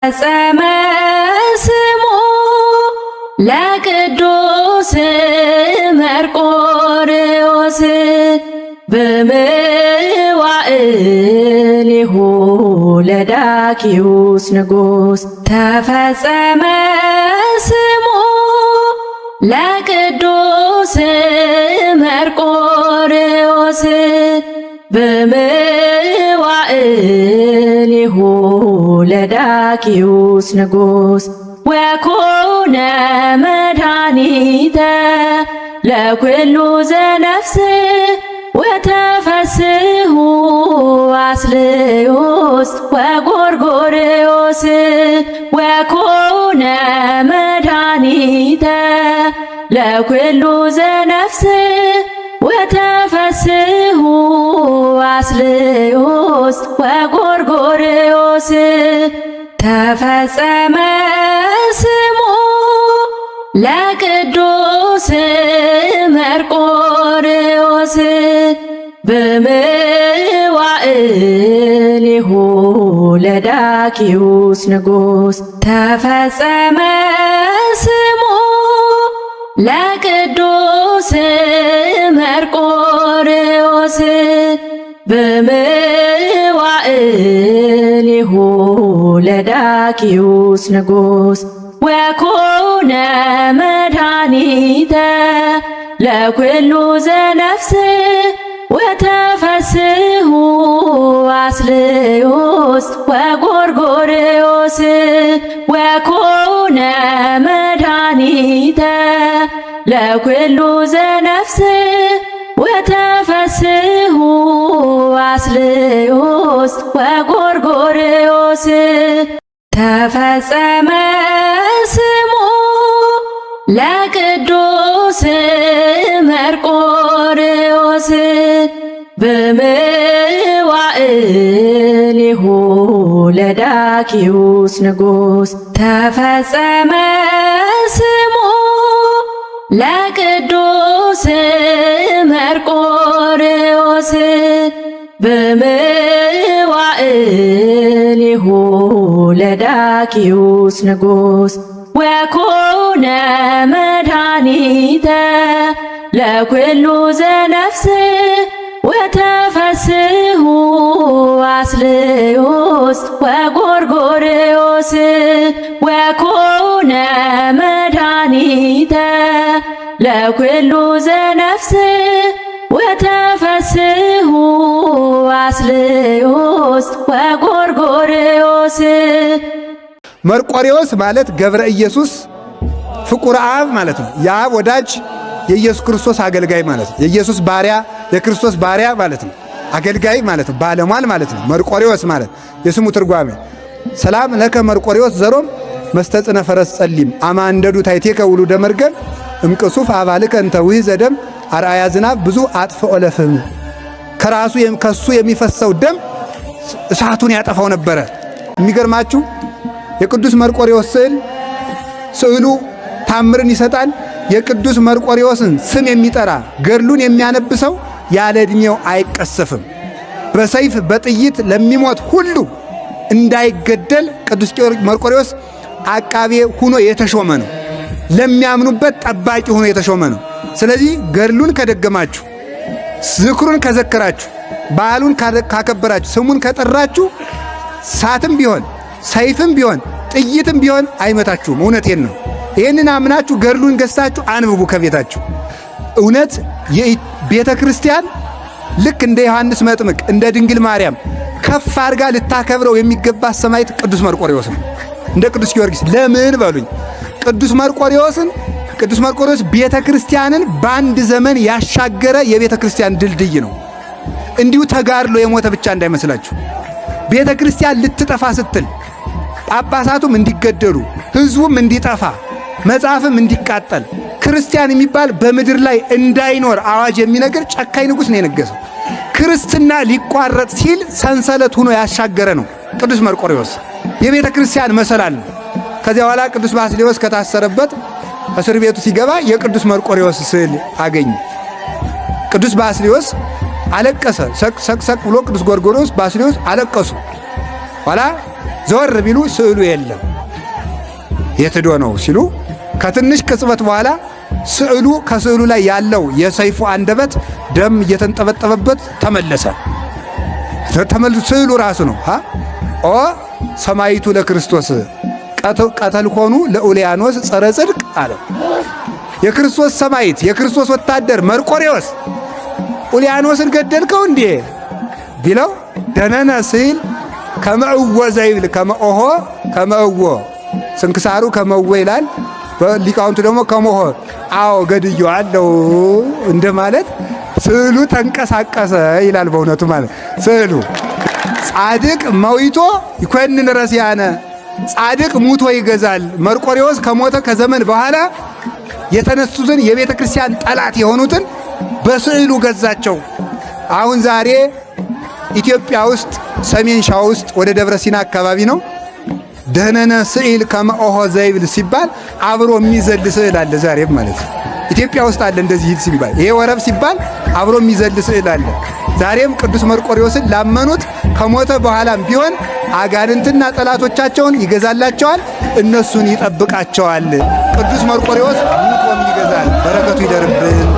ተፈጸመ ስሙ ለቅዱስ መርቆሬዎስ በመዋዕሊሁ ለዳኪዎስ ንጉሥ። ተፈጸመ ስሙ ለቅዱስ መርቆሬዎስ በመዋዕሊሁ ለዳኪዎስ ንጉሥ። ወኮነ መድኃኒተ ለኩሉ ዘነፍስ ወተፈስሑ አስልዮስ ወጎርጎርዮስ። ወኮነ መድኃኒተ ለኩሉ ዘነፍስ ወተፈስሑ አስልዮስ ወጎርጎርዮስ። ተፈጸመ ስሙ ለቅዱስ መርቆሬዎስ በመዋዕሊሁ ለዳኪዎስ ንጉሥ። ተፈጸመ ስሙ ለቅዱስ መርቆሬዎስ በመዋዕሊሁ ለዳኪዎስ ንጉሥ። ወኮነ መድኃኒተ ለኩሉ ዘነፍስ ወተፈስሑ አስልዮስ ወጎርጎርዮስ። ወኮነ መድኃኒተ ለኩሉ ዘነፍስ ወተፈስሑ አስልዮስ ወጎርጎርዮስ። ተፈጸመ ስሙ ለቅዱስ መርቆሬዎስ በመዋዕሊሁ ለዳኪዎስ ንጉሥ። ተፈጸመ ስሙ ለቅዱስ መርቆሬዎስ በመዋዕሊሁ ለዳኪዎስ ንጉሥ። ወኮነ መድኃኒተ ለኩሉ ዘነፍስ ወተፈስሑ አስልዮስ ወጎርጎርዮስ። ወኮነ መድኃኒተ ለኩሉ ዘነፍስ ወተፈስሑ አስልዮስ ወጎርጎርዮስ። መርቆሬዎስ ማለት ገብረ ኢየሱስ ፍቁር አብ ማለት ነው። የአብ ወዳጅ የኢየሱስ ክርስቶስ አገልጋይ ማለት ነው። የኢየሱስ ባሪያ የክርስቶስ ባሪያ ማለት ነው። አገልጋይ ማለት ነው። ባለሟል ማለት ነው። መርቆሬዎስ ማለት የስሙ ትርጓሜ። ሰላም ለከ መርቆሬዎስ ዘሮም መስተጽነ ፈረስ ጸሊም አማንደዱ ታይቴከ ውሉደ መርገም እምቅሱፍ አባልከ እንተ ውህ ዘደም አርአያ ዝናብ ብዙ አጥፍኦ ለፍም። ከራሱ ከሱ የሚፈሰው ደም እሳቱን ያጠፋው ነበረ። የሚገርማችሁ የቅዱስ መርቆሬዎስ ስዕል ስዕሉ ታምርን ይሰጣል። የቅዱስ መርቆሬዎስን ስም የሚጠራ ገድሉን የሚያነብሰው ያለ ዕድሜው አይቀሰፍም። በሰይፍ በጥይት ለሚሞት ሁሉ እንዳይገደል ቅዱስ መርቆሬዎስ አቃቤ ሁኖ የተሾመ ነው። ለሚያምኑበት ጠባቂ ሆኖ የተሾመ ነው። ስለዚህ ገድሉን ከደገማችሁ፣ ዝክሩን ከዘከራችሁ፣ በዓሉን ካከበራችሁ፣ ስሙን ከጠራችሁ ሳትም ቢሆን ሰይፍም ቢሆን ጥይትም ቢሆን አይመታችሁም። እውነቴን ነው። ይህንን አምናችሁ ገድሉን ገዝታችሁ አንብቡ ከቤታችሁ። እውነት የቤተ ክርስቲያን ልክ እንደ ዮሐንስ መጥምቅ እንደ ድንግል ማርያም ከፍ አድርጋ ልታከብረው የሚገባ ሰማዕት ቅዱስ መርቆሬዎስ ነው። እንደ ቅዱስ ጊዮርጊስ ለምን በሉኝ። ቅዱስ መርቆሬዎስን ቅዱስ መርቆሬዎስ ቤተ ክርስቲያንን በአንድ ዘመን ያሻገረ የቤተ ክርስቲያን ድልድይ ነው። እንዲሁ ተጋድሎ የሞተ ብቻ እንዳይመስላችሁ። ቤተ ክርስቲያን ልትጠፋ ስትል ጳጳሳቱም እንዲገደሉ፣ ሕዝቡም እንዲጠፋ፣ መጽሐፍም እንዲቃጠል፣ ክርስቲያን የሚባል በምድር ላይ እንዳይኖር አዋጅ የሚነግር ጨካኝ ንጉሥ ነው የነገሰው። ክርስትና ሊቋረጥ ሲል ሰንሰለት ሆኖ ያሻገረ ነው ቅዱስ መርቆሬዎስ። የቤተ ክርስቲያን መሰላል ነው። ከዚያ በኋላ ቅዱስ ባስልዮስ ከታሰረበት እስር ቤቱ ሲገባ የቅዱስ መርቆሬዎስ ስዕል አገኘ። ቅዱስ ባስልዮስ አለቀሰ። ሰቅ ሰቅ ብሎ ቅዱስ ጎርጎርዮስ ባስልዮስ አለቀሱ። ኋላ ዘወር ቢሉ ስዕሉ የለም። የት ሄዶ ነው ሲሉ ከትንሽ ቅጽበት በኋላ ስዕሉ ከስዕሉ ላይ ያለው የሰይፉ አንደበት ደም እየተንጠበጠበበት ተመለሰ። ስዕሉ ራሱ ነው። ኦ ሰማይቱ ለክርስቶስ ቀተልኮኑ ለኡልያኖስ ጸረ ጽድቅ አለው። የክርስቶስ ሰማይት የክርስቶስ ወታደር መርቆሬዎስ ኡልያኖስን ገደልከው እንዴ ቢለው ደነነ ስዕል ከመእወ ዘይብል ከመኦሆ ከመእዎ ስንክሳሩ ከመወ ይላል። ሊቃውንቱ ደግሞ ከመሆ አዎ ገድዬዋለሁ እንደማለት ስዕሉ ተንቀሳቀሰ ይላል። በእውነቱ ማለት ስዕሉ ጻድቅ መዊቶ ይኮንን ረሲያነ ጻድቅ ሙቶ ይገዛል። መርቆሬዎስ ከሞተ ከዘመን በኋላ የተነሱትን የቤተ ክርስቲያን ጠላት የሆኑትን በስዕሉ ገዛቸው። አሁን ዛሬ ኢትዮጵያ ውስጥ ሰሜን ሸዋ ውስጥ ወደ ደብረ ሲና አካባቢ ነው ደህነነ ስዕል ከመኦሆ ዘይብል ሲባል አብሮ የሚዘል ስዕል አለ። ዛሬም ማለት ነው ኢትዮጵያ ውስጥ አለ። እንደዚህ ሲባል ይሄ ወረብ ሲባል አብሮ የሚዘል ስዕል አለ። ዛሬም ቅዱስ መርቆሬዎስን ላመኑት ከሞተ በኋላም ቢሆን አጋንንትና ጠላቶቻቸውን ይገዛላቸዋል፣ እነሱን ይጠብቃቸዋል። ቅዱስ መርቆሬዎስ ሙቶም ይገዛል። በረከቱ ይደርብን።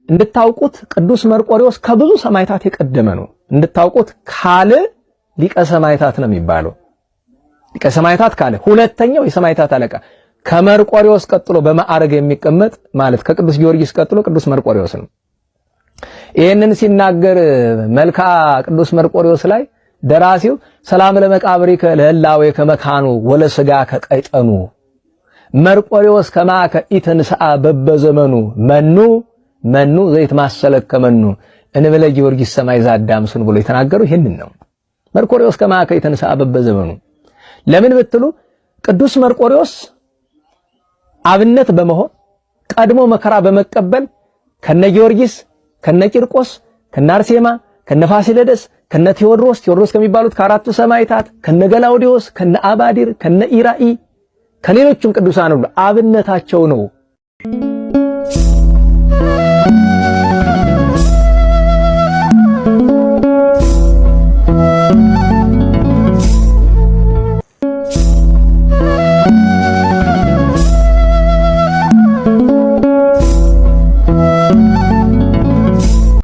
እንድታውቁት ቅዱስ መርቆሬዎስ ከብዙ ሰማዕታት የቀደመ ነው። እንድታውቁት ካለ ሊቀ ሰማዕታት ነው የሚባለው። ሊቀ ሰማዕታት ካለ ሁለተኛው የሰማዕታት አለቃ ከመርቆሬዎስ ቀጥሎ በማዕረግ የሚቀመጥ ማለት ከቅዱስ ጊዮርጊስ ቀጥሎ ቅዱስ መርቆሬዎስ ነው። ይህንን ሲናገር መልክዓ ቅዱስ መርቆሬዎስ ላይ ደራሲው ሰላም ለመቃብሪከ ለህላዌ ከመካኑ ወለስጋ ከቀይጠኑ መርቆሬዎስ ከማከ ኢተንስአ በበዘመኑ መኑ መኑ ዘይትማሰለከ መኑ እንበለ ጊዮርጊስ ሰማይ ዛዳምሱን ብሎ የተናገረው ይህንን ነው። መርቆሬዎስ ከማከ ኢተንስአ በበዘመኑ ለምን ብትሉ ቅዱስ መርቆሬዎስ አብነት በመሆን ቀድሞ መከራ በመቀበል ከነ ጊዮርጊስ ከነ ቂርቆስ ከነ አርሴማ ከነ ፋሲለደስ ከነ ቴዎድሮስ ቴዎድሮስ ከሚባሉት ከአራቱ ሰማዕታት ከነ ገላውዲዮስ ከነ አባዲር ከነ ኢራኢ ከሌሎችም ቅዱሳን ሁሉ አብነታቸው ነው።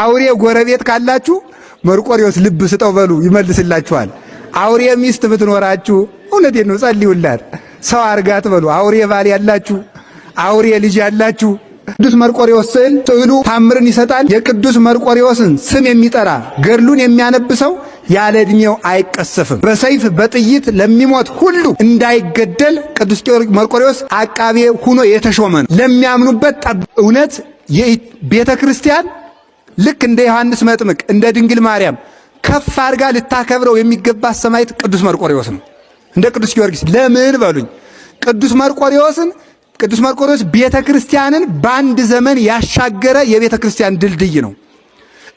አውሬ ጎረቤት ካላችሁ መርቆሬዎስ ልብ ስጠው በሉ ይመልስላችኋል። አውሬ ሚስት ብትኖራችሁ እውነቴን ነው ጸልዩላት፣ ሰው አርጋት በሉ። አውሬ ባል ያላችሁ፣ አውሬ ልጅ ያላችሁ ቅዱስ መርቆሬዎስ ስዕል ስዕሉ ታምርን ይሰጣል። የቅዱስ መርቆሬዎስን ስም የሚጠራ ገድሉን የሚያነብሰው ያለ ዕድሜው አይቀሰፍም። በሰይፍ በጥይት ለሚሞት ሁሉ እንዳይገደል ቅዱስ መርቆሬዎስ አቃቤ ሁኖ የተሾመ ነው። ለሚያምኑበት እውነት ቤተ ክርስቲያን ልክ እንደ ዮሐንስ መጥምቅ እንደ ድንግል ማርያም ከፍ አድርጋ ልታከብረው የሚገባ ሰማዕት ቅዱስ መርቆሬዎስ ነው። እንደ ቅዱስ ጊዮርጊስ ለምን በሉኝ። ቅዱስ መርቆሬዎስን ቅዱስ መርቆሬዎስ ቤተ ክርስቲያንን በአንድ ዘመን ያሻገረ የቤተ ክርስቲያን ድልድይ ነው።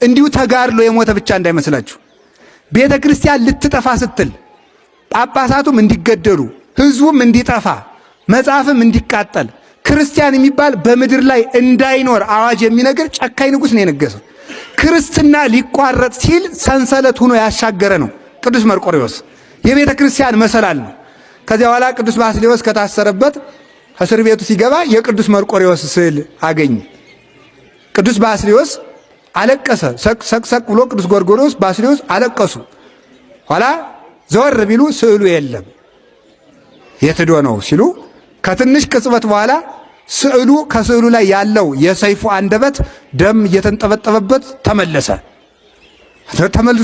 እንዲሁ ተጋድሎ የሞተ ብቻ እንዳይመስላችሁ። ቤተ ክርስቲያን ልትጠፋ ስትል ጳጳሳቱም እንዲገደሉ፣ ሕዝቡም እንዲጠፋ፣ መጽሐፍም እንዲቃጠል፣ ክርስቲያን የሚባል በምድር ላይ እንዳይኖር አዋጅ የሚነግር ጨካኝ ንጉሥ ነው የነገሰው። ክርስትና ሊቋረጥ ሲል ሰንሰለት ሆኖ ያሻገረ ነው ቅዱስ መርቆሬዎስ። የቤተ ክርስቲያን መሰላል ነው። ከዚያ በኋላ ቅዱስ ባስልዮስ ከታሰረበት እስር ቤቱ ሲገባ የቅዱስ መርቆሬዎስ ስዕል አገኘ። ቅዱስ ባስልዮስ አለቀሰ። ሰቅሰቅ ብሎ ቅዱስ ጎርጎርዮስ ባስልዮስ አለቀሱ። ኋላ ዘወር ቢሉ ስዕሉ የለም። የት ሄዶ ነው ሲሉ ከትንሽ ቅጽበት በኋላ ስዕሉ ከስዕሉ ላይ ያለው የሰይፉ አንደበት ደም እየተንጠበጠበበት ተመለሰ።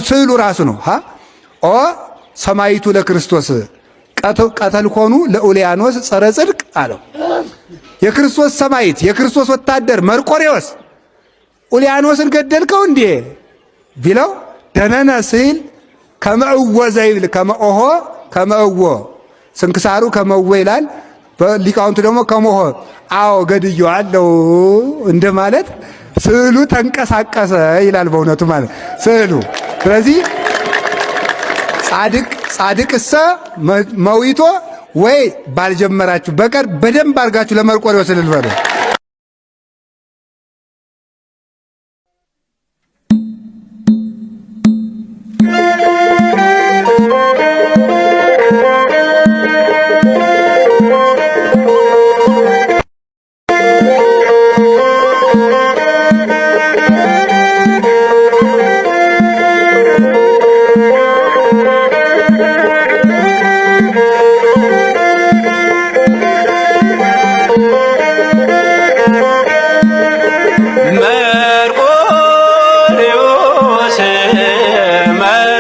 ስዕሉ ራሱ ነው። ኦ ሰማይቱ ለክርስቶስ ቀተልኮኑ ለኡልያኖስ ጸረ ጽድቅ አለው። የክርስቶስ ሰማዕት የክርስቶስ ወታደር መርቆሬዎስ ኡልያኖስን ገደልከው እንዴ ቢለው ደነነ ስዕል ከመእወ ዘይብል ከመኦሆ ከመእዎ ስንክሳሩ ከመወ ይላል። ሊቃውንቱ ደግሞ ከመሆ አዎ ገድዬዋለሁ እንደማለት ስዕሉ ተንቀሳቀሰ ይላል። በእውነቱ ማለት ስዕሉ። ስለዚህ ጻድቅ ጻድቅሰ መዊቶ ወይ ባልጀመራችሁ በቀር በደንብ አድርጋችሁ ለመርቆሬዎስ እልል በሉ።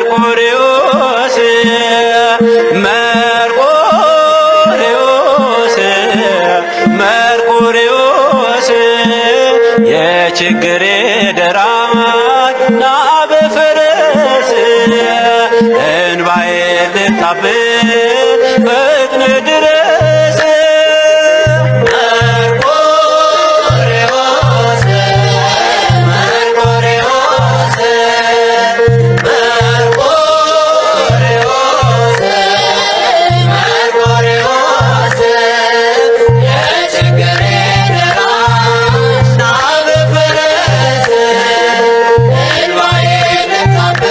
መርቆሬዎስ መርቆሬዎስ መርቆሬዎስ የችግሬ ደራሽ ና በፈረስ እንባዬ ልታብስ ፈጥነህ ድረስ። መርቆሬዎስ መርቆሬዎስ መርቆሬዎስ መርቆሬዎስ የችግሬ ደራሽ ና በፈረስ እንባዬ ልታብስ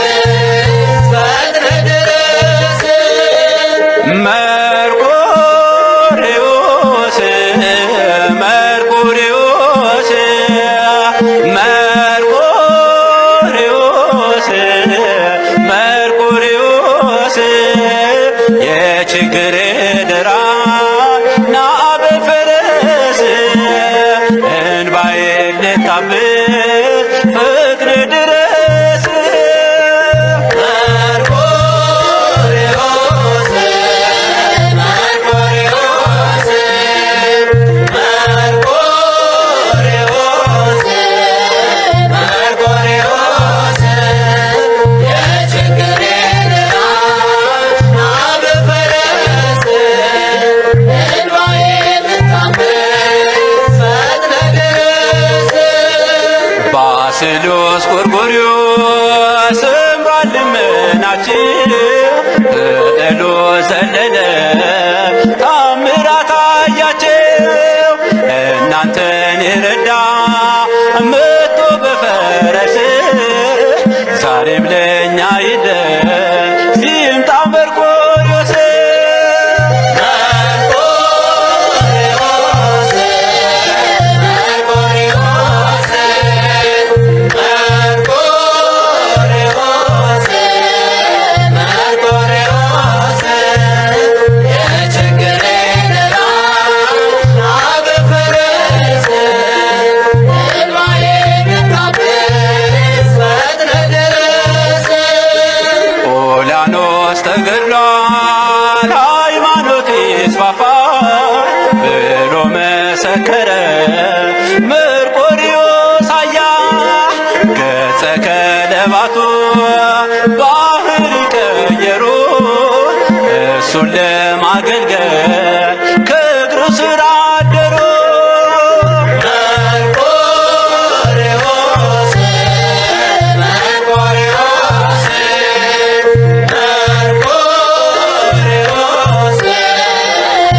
ፈጥነህ ድረስ። መርቆሬዎስ መርቆሬዎስ መርቆሬዎስ መርቆሬዎስ የችግሬ ደራሽ ና በፈረስ እንባዬ ልታብስ ፈጥነህ ድረስ። መርቆሬዎስ መርቆሬዎስ መርቆሬዎስ መርቆሬዎስ የችግሬ ደራሽ ና በፈረስ እንባዬ ልታብስ ፈጥነህ ድረስ። ባስልዮስ ጎርጎርዮስ ሰምሯል ልመናችን፣ ቅጠሉ ዘለለ ታምራት አያቸው። እናንተን የረዳ መጥቶ በፈረስ ዛሬም ለእኛ ይድረስ ይምጣ መርቆሬዎስ። መርቆሬዎስ መርቆሬዎስ መርቆሬዎስ መርቆሬዎስ የችግሬ ደራሽ ና በፈረስ እንባዬ ልታብስ ፈጥነህ ድረስ። ኦላኖስ ተገድሏል ሃይማኖት ይስፋፋ ብሎ መሰከረ መርቆሬዎስ አያ ገጸ ከለባቱ ባህር ቀየሩ እሱን ለማገልገል ከእግሩ ስር አደሩ። መርቆሬዎስ መርቆሬዎስ መርቆሬዎስ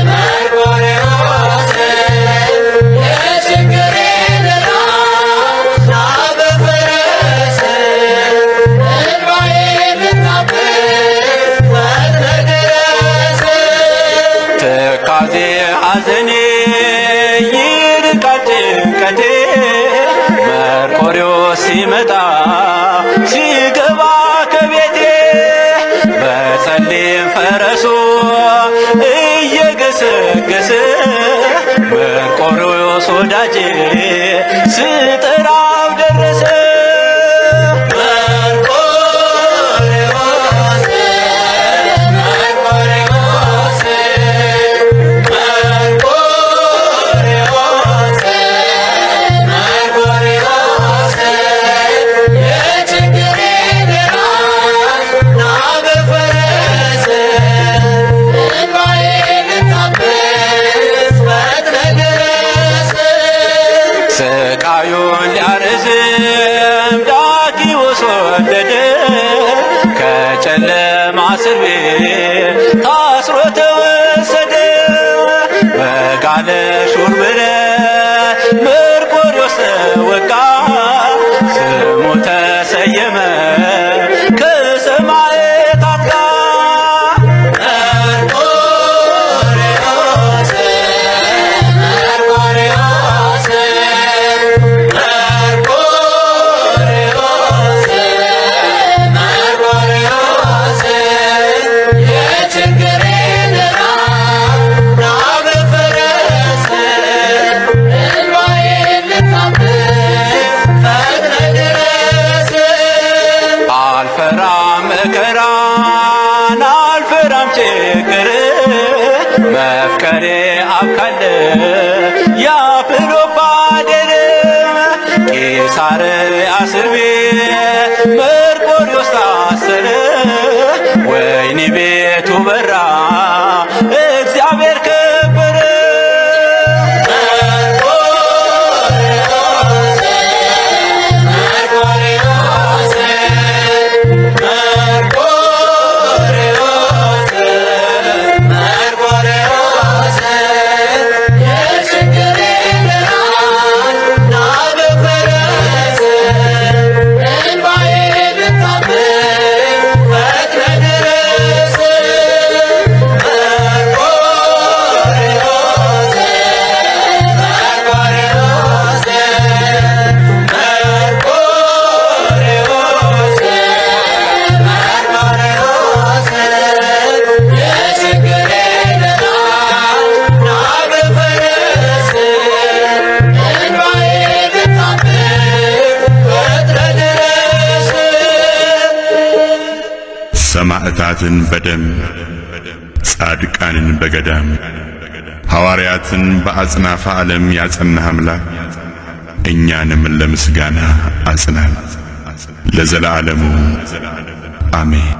መርቆሬዎስ የችግሬ ደራሽ ና በፈረስ እንባዬ ልታብስ ፈጥነህ ድረስ። ትካዜ ሐዘኔ ይርቃል ጭንቀቴ መርቆሬዎስ ሲመጣ ሲገባ ከቤቴ በጸሊም ፈረሱ እየገሰገሰ መርቆሬዎስ ወዳጄ ስጠራው ደረሰ። መርቆሬዎስ መርቆሬዎስ መርቆሬዎስ በቂሳርያ እስር ቤት መርቆሬዎስ ታሰረ፣ ወህኒ ቤቱ በራ፣ እግዚአብሔር ከበረ። ሰማዕታትን በደም ጻድቃንን በገዳም ሐዋርያትን በአጽናፈ ዓለም ያጸናህ አምላክ እኛንም ለምስጋና አጽናን ለዘላለሙ አሜን።